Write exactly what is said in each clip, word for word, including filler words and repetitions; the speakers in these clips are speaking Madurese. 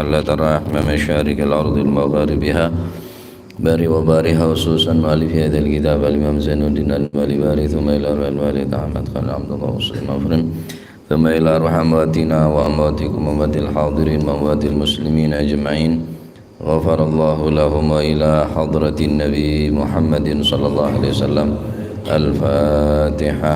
ألا ترى أحمى مشارق الأرض ومغاربها بر وبارها، خصوصا مؤلف هذا الكتاب الإمام زين الدين المالباري، ثم إلى روح الوالد أحمد خان عبد الله حسين مفرم، ثم إلى روح أمواتنا وأمواتكم وأموات الحاضرين وأموات المسلمين أجمعين. غفر الله لهم وإلى حضرة النبي محمد صلى الله عليه وسلم. الفاتحة.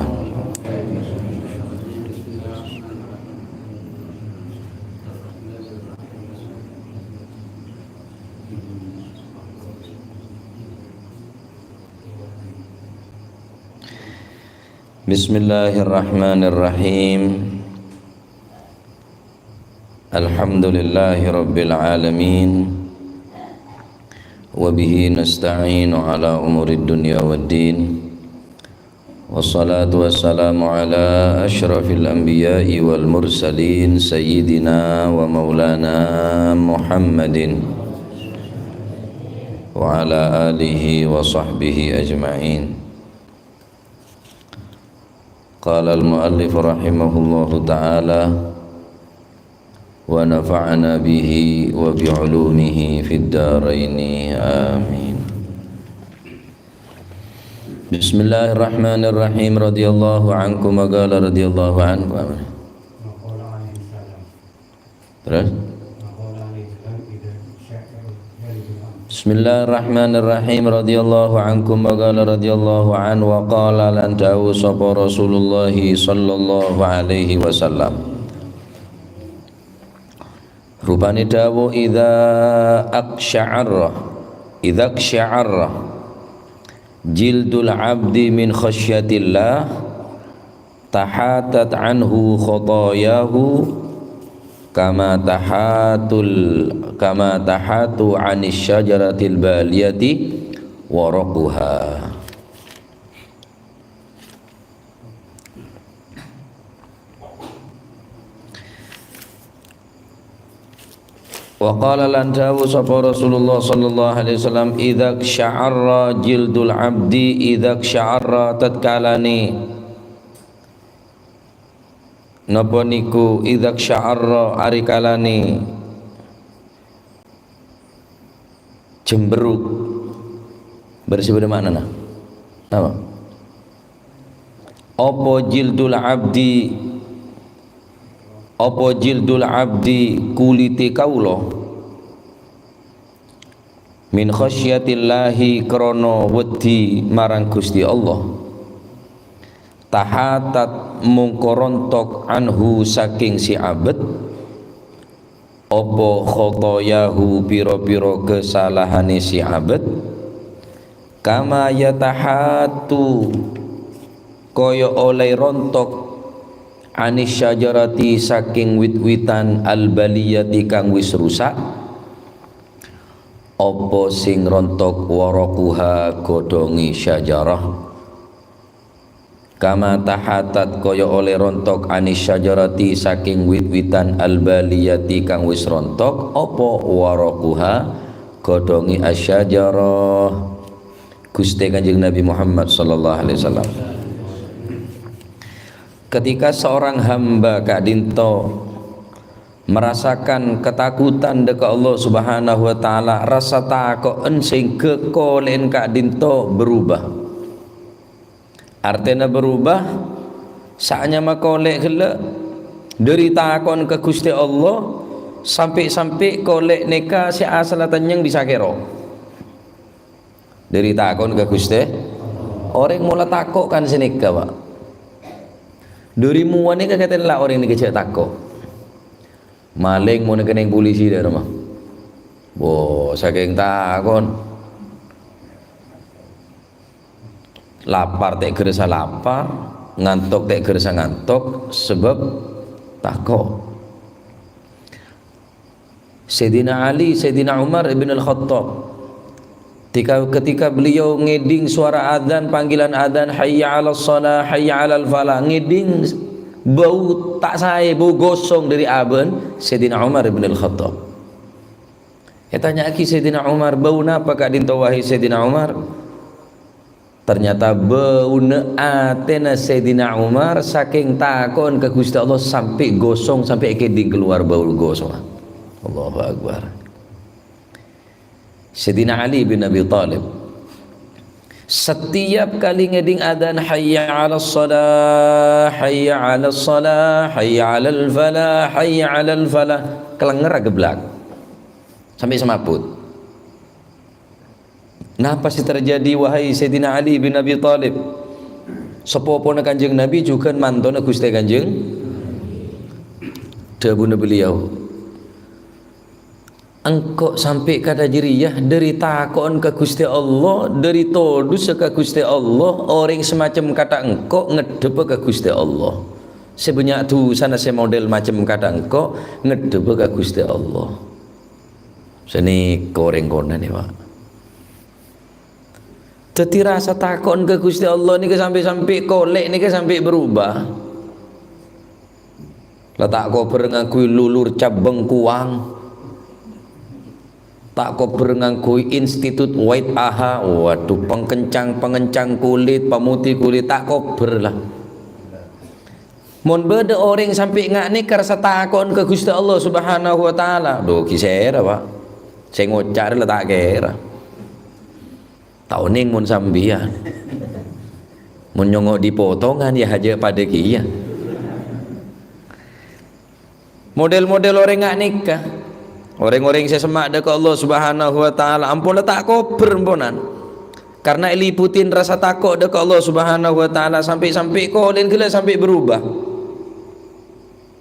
بسم الله الرحمن الرحيم. الحمد لله رب العالمين. وبه نستعين على أمور الدنيا والدين. والصلاة والسلام على أشرف الأنبياء والمرسلين سيدنا ومولانا محمد وعلى آله وصحبه أجمعين. قال المؤلف رحمه الله تعالى، ونفعنا به وبعلومه في الدارين. آمين. بسم الله الرحمن الرحيم. رضي الله عنكم وقال رضي الله عنه. Terus? Bismillahirrahmanirrahim. Radhiyallahu ankum wa qala radhiyallahu anhu wa qala, lan dawuh sapa Rasulullah sallallahu alaihi wasallam. Rupane dawuh, "Idza aqsya'arra, idza aqsya'arra jildul abdi min khasyatillah, tahatat anhu khotoyahu, kama tahatul, kama tahatu anis syajaratil baliyati waraquha." Wa qala, lan dawuh sapa Rasulullah sallallahu alaihi wasallam, "Idza sya'arra jildul abdi, idza sya'arra tatkalane." Napa niku idza sya'arra, ari kalane jemberuk? Berarti bâdâ ma'nana. Apa? Apa jildul abdi, apa jildul abdi kulite kaula? Min khasyatillahi, krana wedi marang Gusti Allah. Tahatat, mongko rontok, anhu, saking si abet, apa khotoyahu, pira-pira kasalahane si abet, kama yatahatu, kaya oleh rontok, anis syajarati, saking wit-witan, al baliyati, kang wis rusak. Apa sing rontok? Waraquha, godhonge syajarah. Kama tahatat, kaya oleh rontok, anis syajarati, saking wit-witan, al baliyati, kang wis rontok, apa waraquha, godhonge asyajarah. Guste Kanjeng Nabi Muhammad sallallahu alaihi wasallam. Ketika seorang hamba ka'dinto merasakan ketakutan dâ' ka Allah Subhanahu wa Ta'ala, rasa tako'en sehingga kole'en ka'dinto berubah. Artèna berubah, sa'nyama kole' ghellâ', dâri tako'en ka Guste Allah, sampe'-sampe' kole' nèka sè asalla tennyeng bisa kèro. Dâri tako'en ka Guste, orèng mola tako' kan sanèka, Pak. Dâri mowa nèka katèla orèng nèka jhâ' tako'. Malèng mon èkennèng polisi dâ' remma. Wo, sakèng tako'en. Lapar ta' ghârâsa lapar, ngantok ta' ghârâsa ngantok, sabâb tako'. Sayyidina Ali, Sayyidina Umar ibn al-Khattab. Tika-, ketika beliau ngèdhing suara adzan, panggilan adzan, "Hayya 'alas shalah, hayya 'alal falah", ngèdhing bâu ta' saè, bâu gosong dâri abâ'na Sayyidina Umar ibn al-Khattab. Ètanya'aghi Sayyidina Umar, "Bâu napa ka'dinto, wahai Sayyidina Umar?" Ternyata bâuna atèna Sayyidina Umar, sakèng tako'en ka Gusti Allah, sampè' gosong, sampè' èkèdhing kalowar bâu gosongnga. Allahu Akbar. Sayyidina Ali bin Abi Thalib, setiap kali ngèdhing adzan, "Hayya 'alas shalah, hayya 'alas shalah, hayya 'alal falah, hayya 'alal falah," kalèngèr ageblak. Sampè' semaput. Napa sè terjadi, wahai Sayyidina Ali bin Abi Thalib? Sapopona Kanjeng Nabi, jhughân mantona Ghustè Kanjeng. Dhâbuna beliau, "Engko' sampè' kata jârèya, dhâri tako'en ka Ghustè Allah, dhâri todusa ka Ghustè Allah, orèng sè macem kata engko' ngeddhâbhâ ka Ghustè Allah. Sè bânnya' dusana sè model macem kata engko' ngeddhâbhâ ka Ghustè Allah." Sanèka orèng konana, Pak. Dhâddhi rasa tako'en ka Ghustè Allah nèka sampè'-sampè' kolè' nèka sampè' berubah. La ta' kobhâr ngangghuy lulur cap bengkuang. Ta' kobhâr ngangghuy institut White Aha. Waduh, pengkencang-pengencang kulit, pemutih kulit, ta' kobhâr la. Mon bâdâ orèng sampè' nga' nèka rasa tako'en ka Ghustè Allah Subhanahu wa Ta'ala, dhu, ghi' sèra, Pak. Sè ngoca' rè la ta' kèra. Ta' onèng mon sampèyan. Mon nyongo' di potongan, ya hajâ padâ kèya. Model-model orèng nga' nèka, orèng-orèng sè semma' dâ' ka Allah Subhanahu wa Ta'ala, ampon la ta' kobhâr, amponan. Karna èliputin rasa tako' dâ' ka Allah Subhanahu wa Ta'ala, sampè'-sampè' kolè'en ghellâ' sampè' berubah.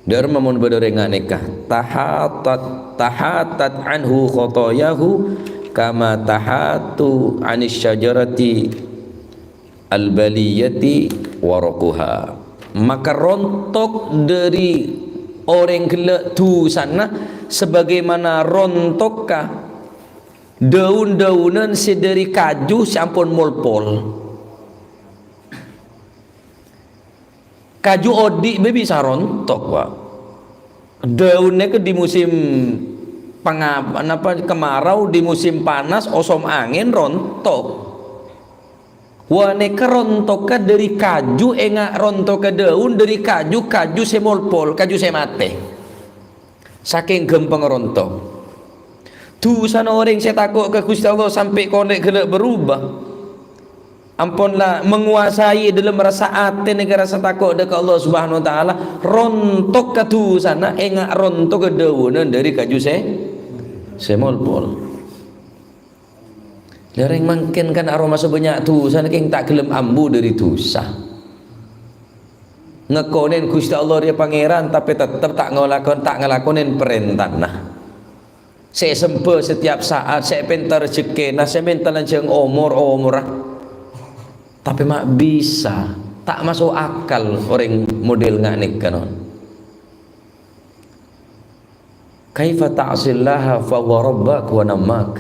Dâ'remma mon bâdâ orèng nga' nèka, tahatat, tahatat anhu khotoyahu kama tahatu anis syajarati al-baliyati waraqaha. Maka rontok dâri orèng ghellâ' dusana sabagaimana rontokka dâun-dâunan sè dâri kaju sè ampon molpol. Kaju odi' bhâi bisa rontok, Pak. Dâunna kè di musim panga-, napa, kemarau, di musim panas, osom angèn, rontok. Wah, nèka rontokka dâri kaju, enga' rontokka dâun dâri kaju, kaju sè molpol, kaju sè matè. Sakèng ghâmpang rontok. Dusana orèng sè tako' ka Ghustè Allah sampè' kolè' ghellâ' berubah. Ampon la menguasai dâlem rassa atè nèka rassa tako' dâ' ka Allah Subhanahu wa Ta'ala, rontokka dusana, enga' rontokka dâunan dâri kaju sè, sè molpol. Lha, orèng mangkèn kan aromasa bânnya' dusana, kèng ta' ghellem ambu dâri dusa. Ngakonèn Ghustè Allah rèya Pangèran, tapè tettep ta' ngalakon-, ta' ngalakonèn parèntana. Sè èsemba setiap saat, sè èpènta rejekkèna, sè mènta lanjhâng omor-omorra. Tapè ma' bisa, ta' maso' akal orèng model nga' nèka, non. Kaifa ta'sillaha fa huwa rabbak wa nammak?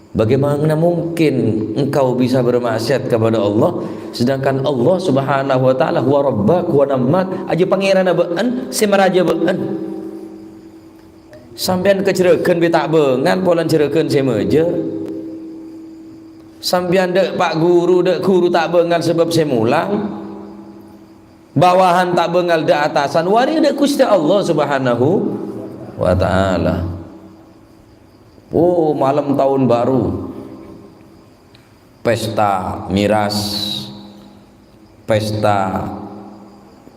Bagaimana mungkin engkau bisa bermaksiat kepada Allah, sedangkan Allah Subhanahu wa Ta'ala huwa rabbak wa nammak, ajâ Pangèranna bâ'en, sè marajâ bâ'en? Sampèyan ka jhârâghân bi' ta' bângal polana jhârâghân sè majâr. Sampèyan dâ' pa' ghuru, dâ' ghuru ta' bângal sabâb sè molang. Bawahan ta' bângal dâ' atasan, warè dâ' Ghustè Allah Subhanahu wa Ta'ala. Oh, malem taon baru. Pesta miras, pesta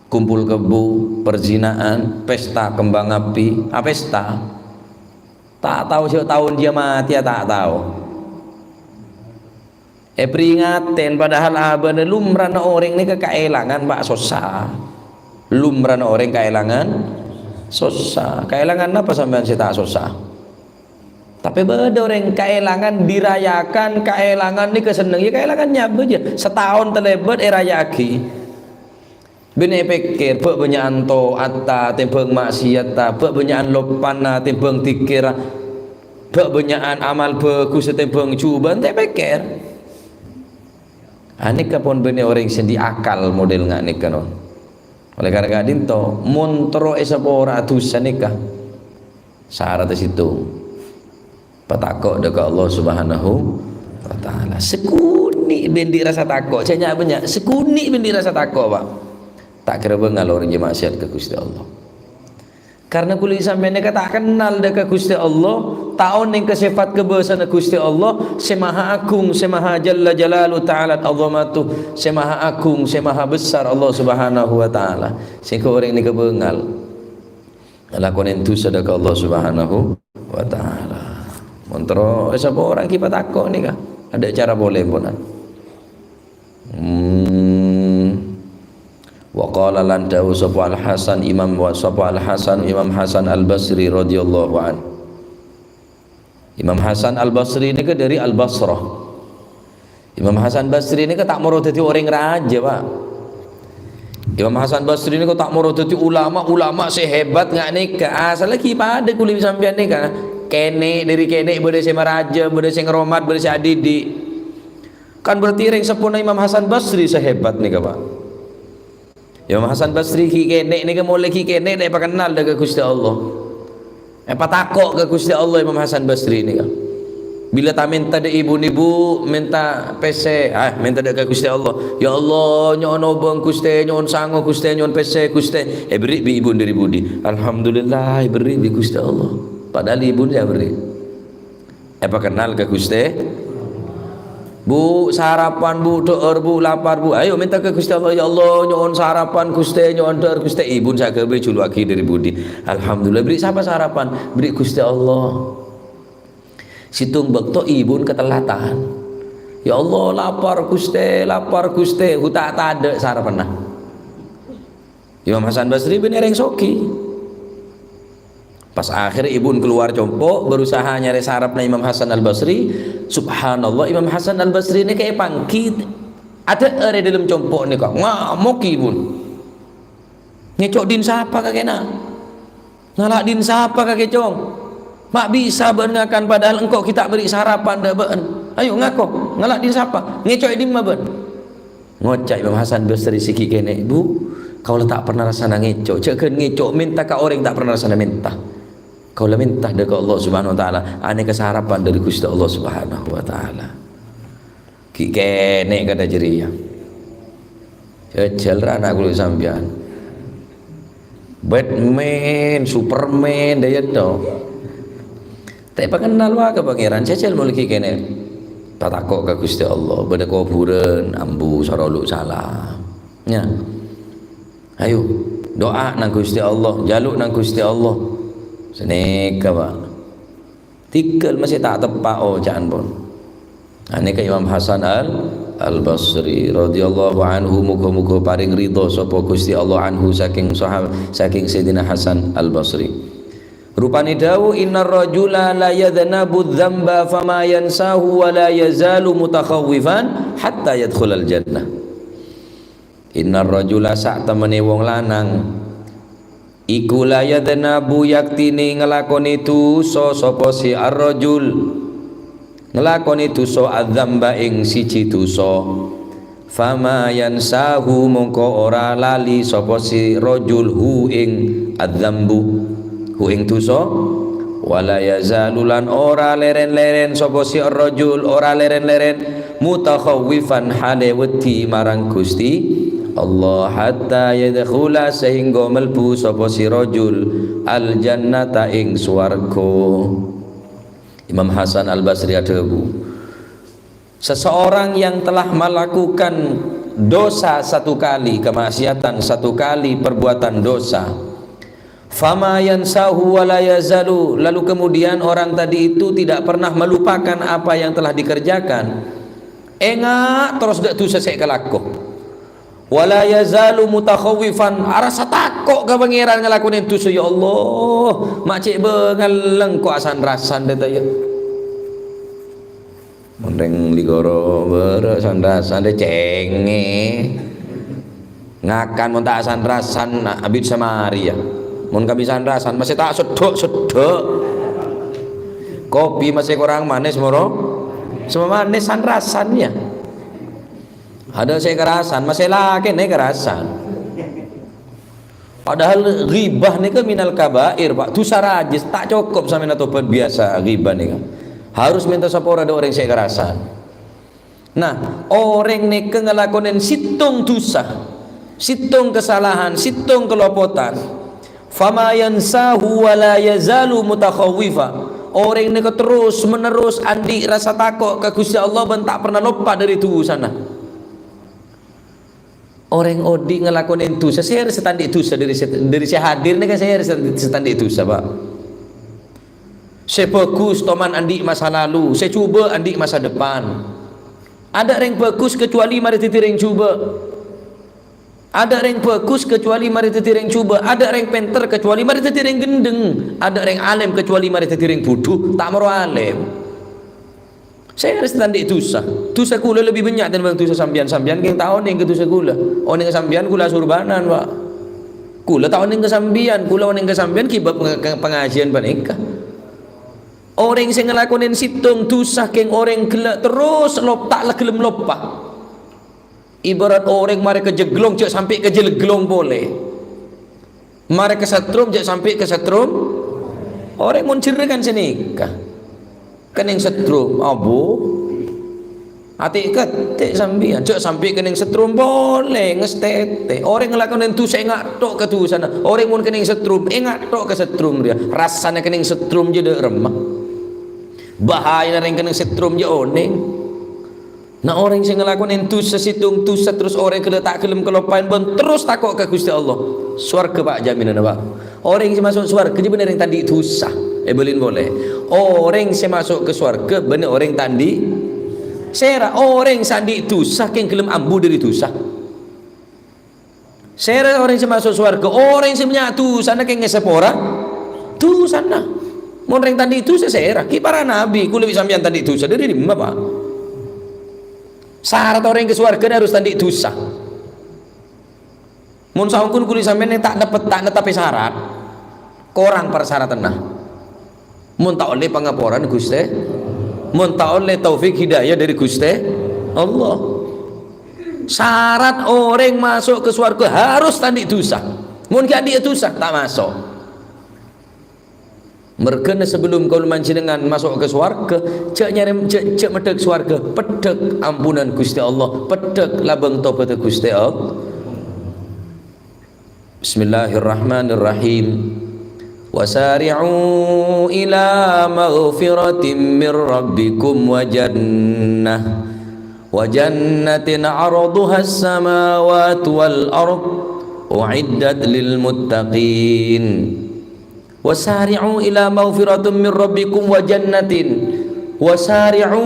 kumpul kebo, perzinaan, pesta kembang api, ah, pesta. Ta' tao sè taon jiyâ matè, ta' tao. Èpèringatè, padahal abâ'na lumrana orèng nèka kaèlangan, Pak, sossa. Lumrana orèng kaèlangan, sossa. Kaèlangan napa sampèyan sè ta' sossa? Tapè bâdâ orèng kaèlangan dirayakan, kaèlangan nèka senneng. Yâ, kaèlangan nyabâ jiyâ. Sataon talèbât èraya'aghi. Bânnè èpèkkèr, bâ' bânnya'an to'atta tèmbhâng ma'siyatta, bâ' bânnya'an loppana tèmbhâng dhikkèrra, bâ' bânnya'an amal bhâghussa tèmbhâng jhubâ', ta' èpèkkèr. Anèka pon bânnè orèng sè andi' akal model nga' nèka, non. Oleh karena ka'dinto, mon terro èsapora'a dhusa nèka, sarat sèttong. Patako' dâ' ka Allah Subhanahu wa Ta'ala. Sakonè' bâ' andi' rassa tako', jhâ' nya'-bânnya', sakonè' bâ' andi' rassa tako', Pak. Ta' kèra bângal orèng jiyâ ma'siyat ka Ghustè Allah. Karna kulâ sampèyan nèka ta' kennal dâ' ka Ghustè Allah, ta' onèng ka sèfat kabâsana Ghustè Allah, sè maha agung, sè maha jalla jalalu ta'ala azamatu, sè maha agung, sè maha besar Allah Subhanahu wa Ta'ala. Sehingga orèng nèka bângal ngalakonè dhusa dâ' ka Allah Subhanahu wa Ta'ala. Mon terro, eh, sapa orèng ghi' patako' nèka? Adâ' cara polè, ponan. Hmm. Wa qala lan dawuh sapa Al-Hasan, Imam wa-, sapa Al-Hasan, Imam Hasan Al-Basri radhiyallahu anhu. Imam Hasan Al-Basri nèka dâri Al-Basrah. Imam Hasan Basri nèka ta' moro dâddhi orèng rajâ, Pak. Imam Hasan Basri nèka ta' moro dâddhi ulama, ulama sè hebat nga' nèka. Asalla ghi' padâ kulâ sampèyan nèka. Kènè', dâri kènè' bâdâ sè marajâ, bâdâ sè ngaromat, bâdâ sè adidik. Kan berarti rèng seppona Imam Hasan Basri sè hebat nèka, Pak. Imam Hasan Basri ghi' kènè' nèka, molaè ghi' kènè' ta' èpakennal dâ' ka Ghustè Allah. Èpatako' ka Ghustè Allah Imam Hasan Basri nèka. Bilâ ta' mènta dâ' ibuna, Bu, mènta pèssè, ah, mènta dâ' ka Ghustè Allah. "Ya Allah, nyo'on obâng, Ghustè, nyo'on sango, Ghustè, nyo'on pèssè, Ghustè." Èberri' bi' ibuna dâri budi? Alhamdulillah, èberri' bi' Ghustè Allah. Padahal ibuna sè aberri'. Èpakennal ka Ghustè. "Bu, sarapan, Bu, dhâ'âr, Bu, lapar, Bu." Ayo mènta ka Ghustè Allah, "Ya Allah, nyo'on sarapan, Ghustè, nyo'on dhâ'âr, Ghustè." Ibuna sè aghâbây èjuluwaghi dâri budi? Alhamdulillah, èberri' sapa sarapan? Èberri' Ghustè Allah. Sèttong bâkto ibuna katellatan. "Ya Allah, lapar, Ghustè, lapar, Ghustè." Hu, ta' tadâ' sarapanna. Imam Hasan Basri bânnè rèng soghi. Pas akhèr ibuna kalowar compo', berusaha nyarè sarapna Imam Hasan Al-Basri. Subhanallah, Imam Hasan Al-Basri nèka èpangghi adhâ'âr è dâlem compo' nèka. Ngamok ibuna. "Ngèco' dhin sapa kakèna? Ngala' dhin sapa kakè, Cong? Ma' bisa bâ'na ngakan padahal engko' ghi' ta' berri' sarapan dâ' bâ'na. Ayo ngako, ngala' dhin sapa? Ngèco' è dimma bâ'na?" Ngoca' Imam Hasan Basri sè ghi' kènè', "Bu, kaulâ ta' pernah rassana ngèco'. Jhâ' ghân ngèco', mènta ka orèng ta' pernah rassana mènta. Kaulâ mènta dâ' ka Allah Subhanahu wa Ta'ala, anèka sarapan dâri Ghustè Allah Subhanahu wa Ta'ala." Ghi' kènè' kadhâ' jârèya. Jhâjhâl ra ana' kulâ sampèyan. Batman, Superman, dâ' iyâ to. Ta' èpakennal wa ka Pangèran, jhâjhâl molaè ghi' kènè'. Patako' ka Ghustè Allah, bâdâ kobhurân, ambu, soro lu' salam. Nya. Ayo, du'a nang Ghustè Allah, jhâluk nang Ghustè Allah. Sanèka, Pak. Tèghâl masè ta' teppa' oca'na, pon. Anèka Imam Hasan Al, Al-Basri radhiyallahu anhu, moghâ-moghâ parèng ridho sapa Ghustè Allah anhu sakèng sahab-, sakèng Sayyidina Hasan Al-Basri. Rupanè dâwuh, "Innar rajula la yadhnabu dzamba fama yansahu wa la yazalu mutakhawwifan hatta yadkhulal jannah." "Innar rajula, satemmenè wong lanang, iku la yadhnabu, yaktine ngalakonè dhusa sapa sè ar-rajul, ngalakonè dhusa adzamba ing siji dhusa. Fama yansahu, mongko ora lali sapa sè rajul hu ing adzambu, hu ing dhusa. Wala yazalu, lan ora leren-leren sapa sè ar-rajul, ora leren-leren, mutakhawwifan, hale wedi marang Gusti Allah, hatta yadkhula, sehingga melbu sapa sè rajul al-jannata, ing swarga." Imam Hasan Al-Basri adhâbu, "Seseorang yang telah melakukan dosa satu kali, kemaksiatan satu kali, perbuatan dosa, fama yansahu wa la yazalu, lalu kemudian orang tadi itu tidak pernah melupakan apa yang telah dikerjakan, enga' terros dâ' dhusa sè èkalako. Wa la yazalu mutakhawwifan, arassa tako' ka Pangèran ngalakonè dhusa, 'Ya Allah, ma' cè' bângal engko' asan-rasan dâ' ta' iyâ.'" Mon rèng likoro bârâ' san-rasan dâ' cèngè. Ngakan mon ta' san-rasan, na-, abit samarè, yâ. Mon kabbhi san-rasan, masè ta' seddhâ'-seddhâ'. Kopi masè korang manis, moro. Sè manis san-rasan, yâ. Adâ' sè karasan, masè lakèna karasan. Padahal ghibah nèka minal kabair, Pak. Dhusa rajâ, ta' cokop sampèyan atobat biyasa ghibah nèka. Harus mènta sapora dâ' orèng sè karasan. Nah, orèng nèka ngalakonè sèttong dhusa, sèttong kasalahan, sèttong kalopotan. "Fama yansahu wa la yazalu mutakhawwifa." Orèng nèka terros-menerros andi' rassa tako' ka Ghustè Allah bân ta' pernah loppa dhâri dhusana. Orèng odi' ngalakonè dhusa, sèra sè ta' andi' dhusa dhâri sè, dhâri sè hadir nèka sèra sè, sè ta' andi' dhusa, Pak. Sè bhâghus toman andi' masa lalu, sè jhubâ' andi' masa depan. Adâ' rèng bhâghus kecuali marè dhâddhi rèng jhubâ'. Adâ' rèng bhâghus kecuali marè dhâddhi rèng jhubâ'. Adâ' rèng pènter kecuali marè dhâddhi rèng ghendheng. Adâ' rèng alèm kecuali marè dhâddhi rèng budhu, ta' moro alèm. Sèra sè ta' andi' dhusa. Dhusa kaulâ lebbi bânnya' tèmbhâng dhusa sampèyan. Sampèyan kèng ta' onèng ka dhusa kaulâ. Onèng ka sampèyan kaulâ asurbanan, Pak. Kaulâ ta' onèng ka sampèyan. Kaulâ onèng ka sampèyan ghi' bab nge-, ke-, pangajiyân panèka. Orèng sè ngalakonè sèttong dhusa kèng orèng ghellâ' terros lop-, ta' la ghellem loppa. Ibarat orèng marè ka jhâglong, jhâ' sampè' ka jhâglong polè. Marè ka setrum, jhâ' sampè' ka setrum. Orèng mon jherrâ kan sanèka. Kenning setrum, abu. Atè' kettè' sampèyan, jhâ' sampè' kenning setrum polè, ngastètè. Orèng ngalakonè dhusa ènga' tho' ka dhusana. Orèng mon kenning setrum, ènga' tho' ka setrum rèya. Rassana kenning setrum jhâ' dâ' remma. Bahayana rèng kenning setrum jhâ' onèng. Na, orèng sè ngalakonè dhusa sèttong dhusa terros orèng ghellâ' ta' ghellem kaloppaèn bân terros tako' ka Ghustè Allah. Sowarghâ, Pak, jaminanna, Pak. Orèng sè maso' sowarghâ jâ' bânnè orèng ta' andi' dhusa. Èbâlin polè. Orèng sè maso' ka sowarghâ bânnè orèng ta' andi'. Sèra orèng sè andi' dhusa kèng ghellem ambu dhâri dhusa. Sèra orèng sè maso' sowarghâ, orèng sè bânnya' dhusana kèng èsapora dhusana. Mon rèng ta' andi' dhusa sèra, ghi' para nabbhi, kaulâ bi' sampèyan ta' andi' dhusa, dhâri dimma, Pak? Sarat orèng ka sowarghâ harus ta' andi' dhusa. Mon saongghuna kaulâ sampèyan ta' neppet, ta' nettepè sarat, korang parsyaratanna. Mon ta' ollè pangaporana Ghustè, mon ta' ollè taufik hidayah dhâri Ghustè Allah. Sarat orèng maso' ka sowarghâ harus ta' andi' dhusa. Mon ghi' andi' dhusa, ta' maso'. Marghâna sabellum kaulâ panjhennengngan maso' ka sowarghâ, jhâ' nyarè, jhâ', jhâ' meddhâk sowarghâ, peddhâk ampunan Ghustè Allah, peddhâk labâng tobhâddhâ Ghustè Allah. Bismillahirrahmanirrahim. Wasari'u ila maghfiratin mir rabbikum wa jannah, wa jannatin 'arduhas samawati wal ard, u'iddat lil muttaqin. Wasari'u ila maghfiratin mir rabbikum wa jannatin. Wasari'u.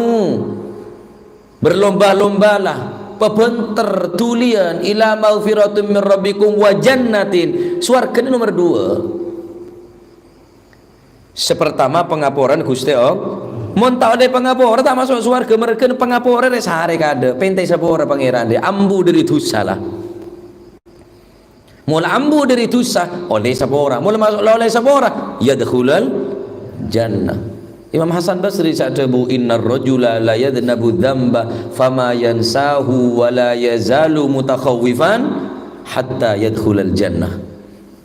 Berlomba-lombalah, pabhânter dhuliyân, ila maghfiratin mir rabbikum wa jannatin. Sowarghâna nomer dua. Sè pertama, pangaporan Ghustè Allah. Mon ta' ollè pangapora, ta' maso' sowarghâ, marghâna pangapora rè sarè kaadâ', pènta èsapora Pangèran rè, ambu dhâri dhusa la. Mola ambu dhâri dhusa, ollè sapora. Mola maso', la ollè sapora, yadkhulal jannah. Imam Hasan Basri sè adhâbu, "Innar rajula la yadhnabu dzamba fama yansahu wa la yazalu mutakhawwifan hatta yadkhulal jannah."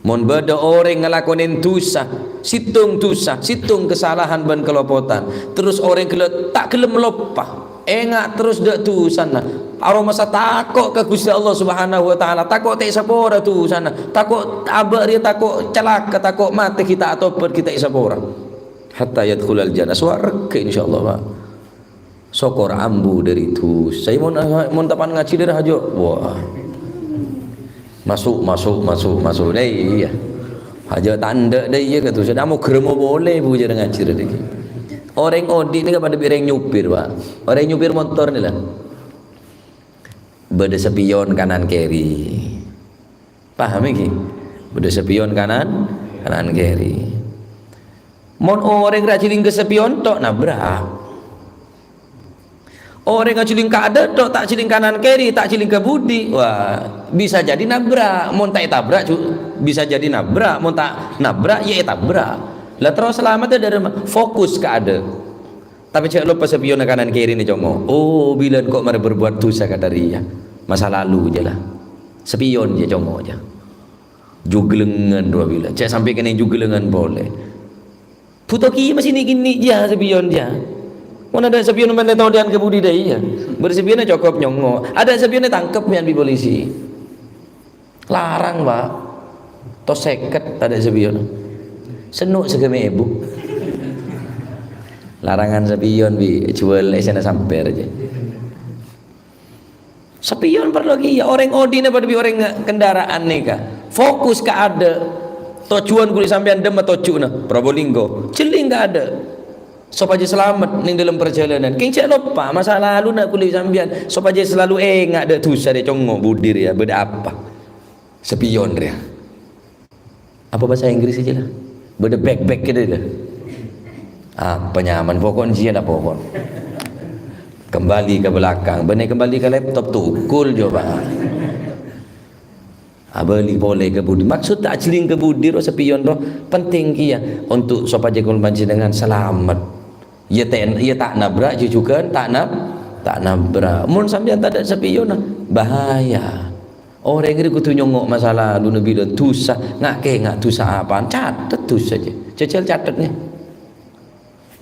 Mon bâdâ orèng ngalakonè dhusa, sèttong dhusa, sèttong kasalahan bân kalopotan, terros orèng ghellâ' ta' ghellem loppa. Enga' terros dâ' dhusana. Aromasa tako' ka Ghustè Allah Subhanahu wa Ta'ala, tako' ta' èsapora dhusana, tako' abâ' rèya tako' calaka, tako' matè ghi' ta' atobhât ghi' ta' èsapora. Hatta yadkhulal jannah, sowarghâ insyaallah, Pak. Sokor ambu dhâri dhusa. Mon, mon tapa'an ngajhi dhâri hajâ', wah. Maso', maso', maso', maso'. Nah, iyâ. Hajâ' ta' endâ' dâ' iyâ ka dhusa. Namo gremo polè, Bu, jhâ' ngajhi dhâri. Orèng odi' nèka padâ bi' rèng nyopir, Pak. Orèng nyopir motor nèka la. Bâdâ spion kanan kèri. Paham ghi? Bâdâ spion kanan, kanan kèri. Mon orèng rajin ka spion tok nabrak. Orèng ajhâling kaadâ' tok, ta' ajhâling kanan kèri, ta' ajhâling ka budi, wah, bisa jadi nabrak. Mon ta' ètabrak, ju-, bisa jadi nabrak. Mon ta' nabrak, ya ètabrak. Lah, terros salamet dhâri ma-, fokus kaadâ'. Tapè jhâ' loppa spionna kanan kèrina, congo'. Oh, bilân ko' marè berbuat dhusa kadhâriyâ. Masa lalu jâ la. Spion jâ, congo' jâ. Jhuglângan rowa bilân. Jhâ' sampè' kennèng jhuglângan polè. Bhuto kèya masih ni'-kènè' jâ spion jâ. Mon adâ' spion mènta todâ'ân ka budi dâ' iyâ. Bâr spionna cokop nyongo'. Adâ' spionna tangkep mèyan bi' polisi. Larang, Pak. Tos sèket tadâ' sapiyon. Senno' sagâmè' èbu. Larangan sapiyon, bi' juwâl èssèna sampèr jâ. Sapiyon parlo kèya, orèng odi'na padâ bi' orèng kendaraan nèka. Fokus ka adâ'. Tojjhuwân kulâ sampèyan dâmma tojjhuwânna, Probolinggo. Jhelling ka adâ'. Sopajâ salamet neng dâlem parjhâlânan. Kèng jhâ' loppa masa laluna kulâ sampèyan. Sopajâ salalu enga' dâ' dhusa rè congngo' budi rèya, bâdâ apa? Sapiyon rèya. Apa bahasa Inggris aja lah? Bâdâ backpack gitu lah. Apa nyaman? Pokoknya sih lah pokok. Kembali ke belakang. Bânnè kembali ke laptop, tukul coba. Abâli polè ka budi. Maksud ta' ajhelling ka budi ro sapiyon ro. Penting kèya untuk sopajâ kulâ panjhennengan salamet. Iyâ te-, iyâ ta' nabrak, jhughân ta' nab-, ta' nabrak. Mon sampèyan tadâ' sapiyonna, bahaya. Orèng rè kodhu nyongngo' masa laluna bilân dhusa, nga'-kènga' dhusa apaan? Catet dhusa jâ. Jhâjhâl catetnya.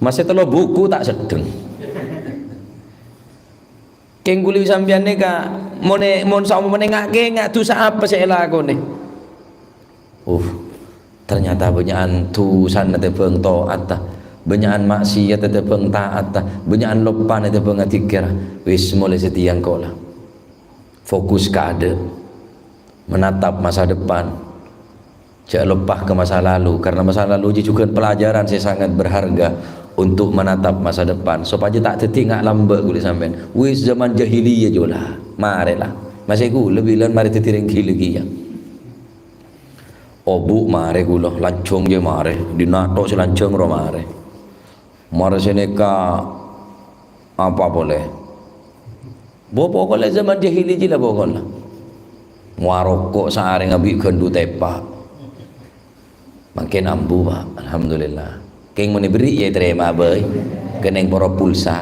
Masè tello buku ta' seddheng. Kèng kulâ sampèyan nèka, monè, mon saompamana nga'-kènga' dhusa apa sè èlakonè? Uh, ternyata bânnya'an dhusana tèmbhâng ta'atta. Bânnya'an maksiatta tèmbhâng ta'atta. Bânnya'an loppana tèmbhâng adzikkèra. Wis, molaè satèya engko' la. Fokus ka adâ'. Menatap masa depan. Jhâ' loppa ka masa lalu, karena masa lalu jâ jhughân pelajaran sè sangat berharga untuk menatap masa depan, sopajâ ta' dhâddhi nga' lambâ' kulâ sampèyan. Wis zaman jahiliyah jâ la, marè la. Masè kulâ bilân marè dhâddhi rèng ghilâ kèya. Obu' marè kulâ, lanjhâng jâ marè, dinna' to' sè lanjhâng ro marè. Marè sè nèka apa polè? Bo, poko'na zaman jahili jila poko'na. Maroko' sareng abi' gandhu tepa'. Mangkèn ambu, Pak. Alhamdulillah. Kèng mon èberri' ya ètarèma bhâi. Kenning poro pulsa.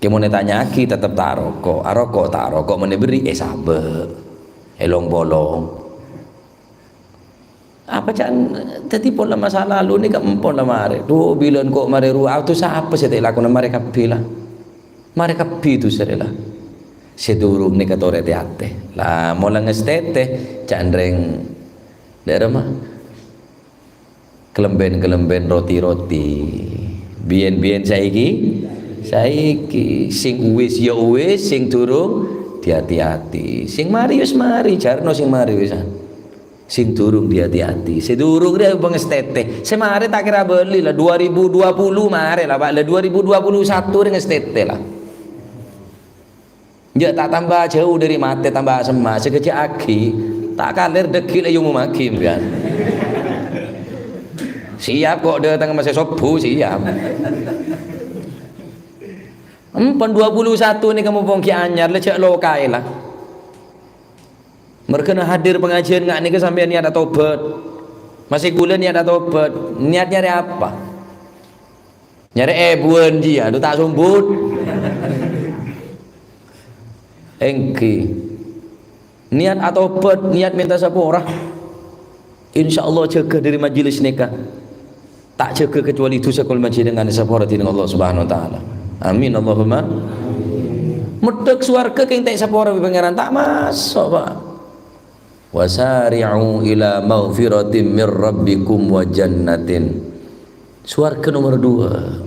Kèng mon ètanya'aghi tetep taroko'. Aroko' taroko', mon èberri' èsabâ'. Èlong-polong. Apa ca'na dhâddhi pola masa lalu nèka empon la marè. Dhu, bilân ko' marè rowa, adhu sapa sè ta' èlakonè marè kabbhi la. Marè kabbhi dhusana la. Sè durung nèka torè tè-atè. La, mola ngastètè, ca'na rèng dâ'remma. Kalambhân-kalambhân roti-roti. Biyân-biyân saiki, saiki. Sing uwis ya uwis, sing durung di-ati-ati. Sing marè wis marè, jarno sing marè wisan. Sing durung di-ati-ati. Sè durung rè pangastètè. Sè marè ta' kèra abâli la, dua ribu dua puluh marè la, Pak. La, dua ribu dua puluh satu rè ngastètè la. Jhâ' ta' tamba jhâu dâri matè, tamba semma'. Sè ghâjâ'aghi, ta' kalèr dâggi' la èomommaghi, sampèyan. Siap ko' dâteng masè sobbhu, siap. Empon dua puluh satu nèka mompong ghi' anyar, la jhâ' lokaè la. Merghâna hadir pangajiân nga' nèka sampèyan niat atobhât. Masè ghulâ niat atobhât. Niat nyarè apa? Nyarè èbuwân jiyâ, adhu ta' sombut. Èngghi. Niat atobhât, niat mènta sapora. Insyaallah jâgâ dâri majelis nèka. Ta' jâgâ kecuali dhusa kaulâ panjhennengan èsapora dhinèng Allah Subhanahu wa Ta'ala. Amin, Allahumma. Meddhâk sowarghâ kèng ta' èsapora bi' Pangèran, ta' maso', Pak. "Wasari'u ila maghfiratin mir rabbikum wa jannatin." Sowarghâ nomer dua.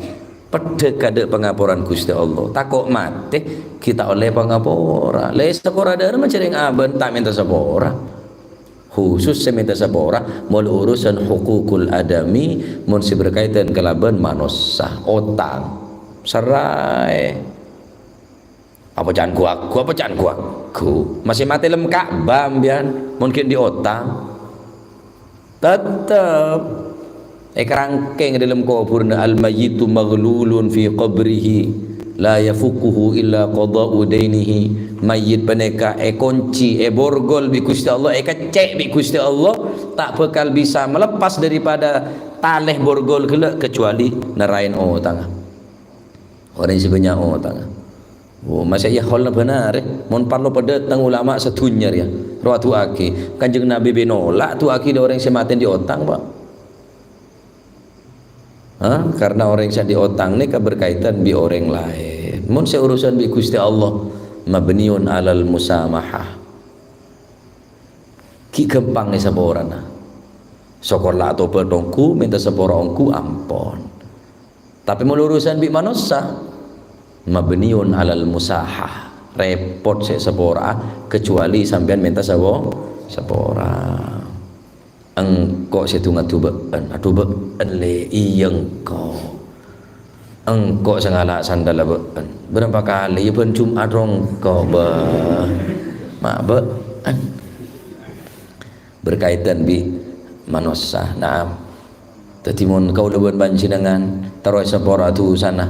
Peddhâ ka dâ' pangaporan Ghustè Allah. Tako' matè, ghi' ta' ollè pangapora. La èsapora dâ'remma jhâreng abâ' ta' mènta sapora. Khusus sè mènta sapora, mon urusan hukukul adami, mon sè berkaitan kalabân manossa, otang. Seraè. Apa can ghu-agghu, apa can ghu-agghu? Masè matè lem Ka'bah, sampèyan, mon ghi' andi' otang. Tettep èkarangkèng è dâlem kobhurrâ, "Al-mayyitu maghlulun fi qabrihi, la yafukkuhu illa qada'u dainihi." Mayyit panèka èkonci, èborgol bi' Ghustè Allah, èkeccè' bi' Ghustè Allah, ta' bhâkal bisa melepas daripada talè borgol ghellâ' kecuali nerraè otangnga. Orèng sè bânnya' otangnga. Oh, masè ya hol bhânarè. Mon parlo padâ tang ulama sadhunnya rèya. Rowa du'aaghi. Kanjeng Nabi bi' nola' du'aaghi dâ' orèng sè matè andi' otang, Pak. Hah? Karena orèng sè andi' otang nèka berkaitan bi' orèng laèn. Mon sè urusan bi' Ghustè Allah, mabniyun alal musamahah. Ghi' ghâmpang èsaporana. Sokor la atobât ongghu, mènta sapora ongghu, ampon. Tapè mon urusan bi' manossa, mabniyun 'alal musahah. Rèpot sè sapora'a, kecuali sampèyan mènta sapo-, sapora. Engko' sè du-ngadu bâ'en, adu bâ'en lè, iyâ engko'. Engko' sè ngala' sandalla bâ'en. Bârâmpa kalè, yâ bân Jum'at ro engko', bâh. Ma' bâ'en. Berkaitan bi' manossa. Naam. Dhâddhi, mon kaulâ bân panjhennengngan terro èsapora dhusana,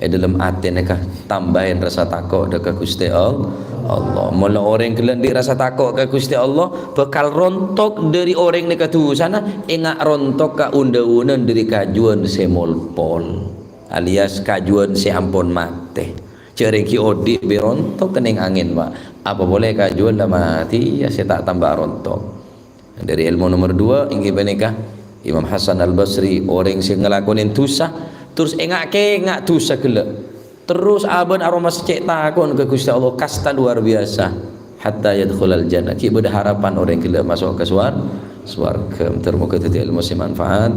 è dhâlem atè nèka tambâi rassa tako' dhâ-, ka Ghustè All-, Allah. Mon la orèng ghellâ' andi' rassa tako' ka Ghustè Allah, bhâkal rontok dhâri orèng nèka dhusana, enga' rontok ka un-dâunan dhâri kajuwân sè molpol, alias kajuwân sè ampon matè. Jhâ' rèng ghi' odi' bhâi rontok kennèng angèn, Pak. Apa polè kajuwân la matè, iyâ sè ta' tamba rontok. Dhâri èlmo nomer duwâ', èngghi panèka Imam Hasan Al-Basri, orèng sè ngalakonè dhusa, terros enga'-kenga' dhusa ghellâ'. Terros abâ'na aromasa cè' tako'na ka Ghustè Allah, kasta luar biasa. Hatta yadkhulal jannah. Ghi' bâdâ harapan orèng ghellâ' maso' ka suwar-, suwarghâ. Ter-moghâ dhâddhi èlmo sè manfaat.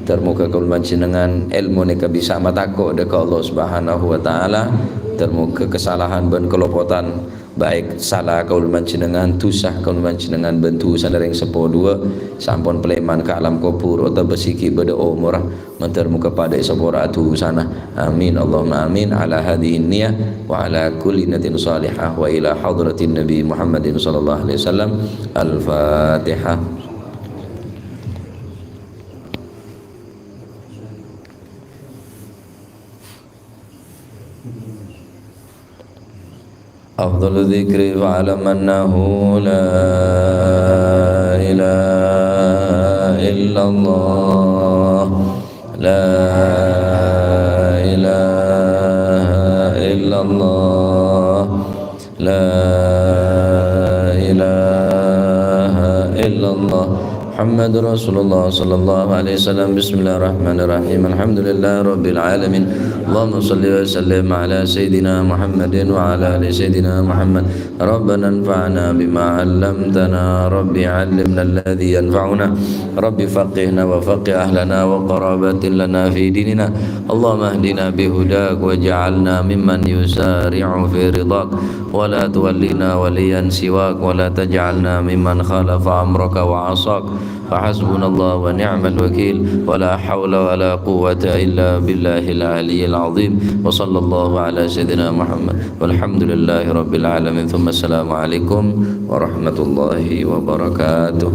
Ter-moghâ kaulâ panjhennengngan èlmo nèka bisa matako' dhâ-, ka Allah Subhanahu wa Ta'ala. Ter-moghâ kasalahan bân kalopotan, baik sala kaulâ panjhennengngan, dhusa kaulâ panjhennengngan, bân dhusana rèng seppo duwâ', sè ampon palèman ka alam kobhur, otabâ sè ghi' bâdâ omorra, mandhâr moghâ padâ èsapora dhusana. Amin, Allahumma amin. Ala hadhihi niyah wa ala kulli niyatin shalihah wa ila hadratin Nabi Muhammadin sallallahu alaihi wasallam. Al-Fatihah. أفضل الذكر فاعلم أنه لا إله إلا الله. لا إله إلا الله. لا إله إلا الله. محمد رسول الله صلى الله عليه وسلم. بسم الله الرحمن الرحيم. الحمد لله رب العالمين. اللهم صل وسلم على سيدنا محمد وعلى آل سيدنا محمد. ربنا انفعنا بما علمتنا. رب علمنا الذي ينفعنا. رب فقهنا وفقه أهلنا وقرابة لنا في ديننا. اللهم اهدنا بهداك واجعلنا ممن يسارع في رضاك. ولا تولنا وليا سواك ولا تجعلنا ممن خالف أمرك وعصاك. فحسبنا الله ونعم الوكيل ولا حول ولا قوة إلا بالله العلي العظيم. وصلى الله على سيدنا محمد والحمد لله رب العالمين. ثم السلام عليكم ورحمة الله وبركاته.